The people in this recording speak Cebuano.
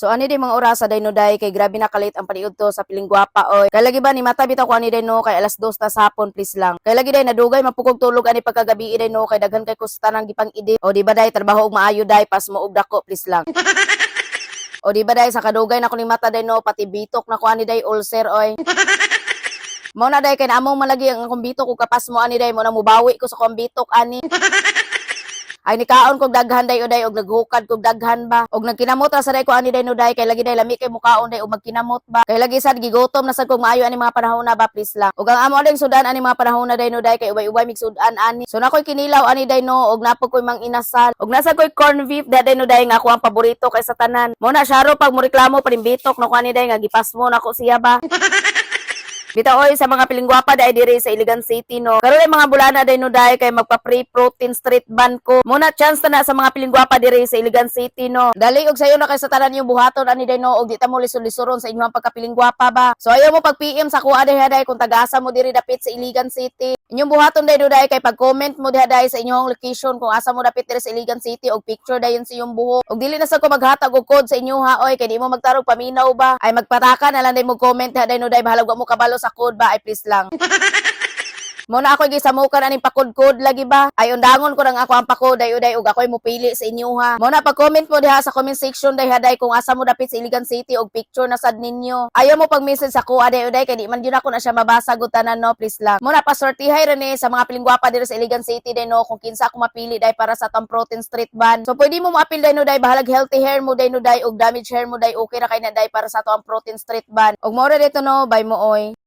So ani day mga oras sa day no day kay grabe na kalit ang paniudto sa pilingguwapa oy. Kay lagi ba ni mata bitaw ko ani day no kay alas 2 na sa hapon, please lang. Kay lagi day nadugay mapukog tulog ani pagkagabi day no kay daghan kay kusta nang gipang edit. O di ba day trabaho og maayo day, pasmo og dako, please lang. O di ba day sa kadugay na ko ni mata day no, pati bitok na ko ani day ulcer oy. Mao na day kay naamong malagi ang akong bitok ug kapasmo ani day, mo na mubawi ko sa akong bitok ani. Ay nikaon kog daghan day uday og naghukad kog daghan ba. Og nagkinamot ra sa day ko ani day no day kay lagi day lami kay mukaon day og magkinamot ba. Kay lagi sad gigutom na sad kog maayo ani mga panahon na ba, please lang. Og ang amo ding sudan ani mga panahon na day no day kay ubay-ubay mig sudan ani. So na koy kinilaw ani day no og napog koy mang inasal. Og nasa koy corn beef da day no day nga ako ang paborito kay sa tanan. Mo na syaro pag mo reklamo palimbitok no ko ani day nga gipasmo nako siya ba. Bitaw oy sa mga pilingguwapa dai diri sa Iligan City no. Karon ay mga bulana day no day kay magpa free protein street ban ko. Muna chance na sa mga pilingguwapa diri sa Iligan City no. Dali og sayo na kay sa tanan yung buhaton ani day no og di ta mo lisod-lisoron sa inyong pagkapilingguwapa ba. So ayaw mo pag PM sa kuha day day kung tagasa mo diri dapit sa Iligan City. Inyong buhaton day no day kay pag comment mo diha day sa inyong location kung asa mo dapit diri sa Iligan City og picture dayon sa inyong buhok. Og dili na sa ko maghatag og code sa inyo ha oy kay di mo magtarog paminaw ba. Ay magpataka na lang day mo comment diha day no day, bahalag wa mo kabalo sa code ba ay please lang. Mo na ako'y gisamukan aning pakod-kod lagi ba? Ay undangon ko nang ako ang pakod ay uday ug ako'y mupili sa inyo ha. Mo na pag-comment mo diha sa comment section day haday kung asa mo dapit sa Iligan City og picture na sad ninyo. Ayaw mo pag-message sa ko aday uday kay di man gyud ako na siya mabasa gud tanan no, please lang. Mo na pasortihay ra ni sa mga pilingguwapa diri sa Iligan City day no kung kinsa ako mapili day para sa atong protein street ban. So pwede mo moapil day no day, bahalag healthy hair mo day no day ug damage hair mo day, okay ra kay na day para sa atong protein street ban. Ug mo ra dito no, bye mo oy.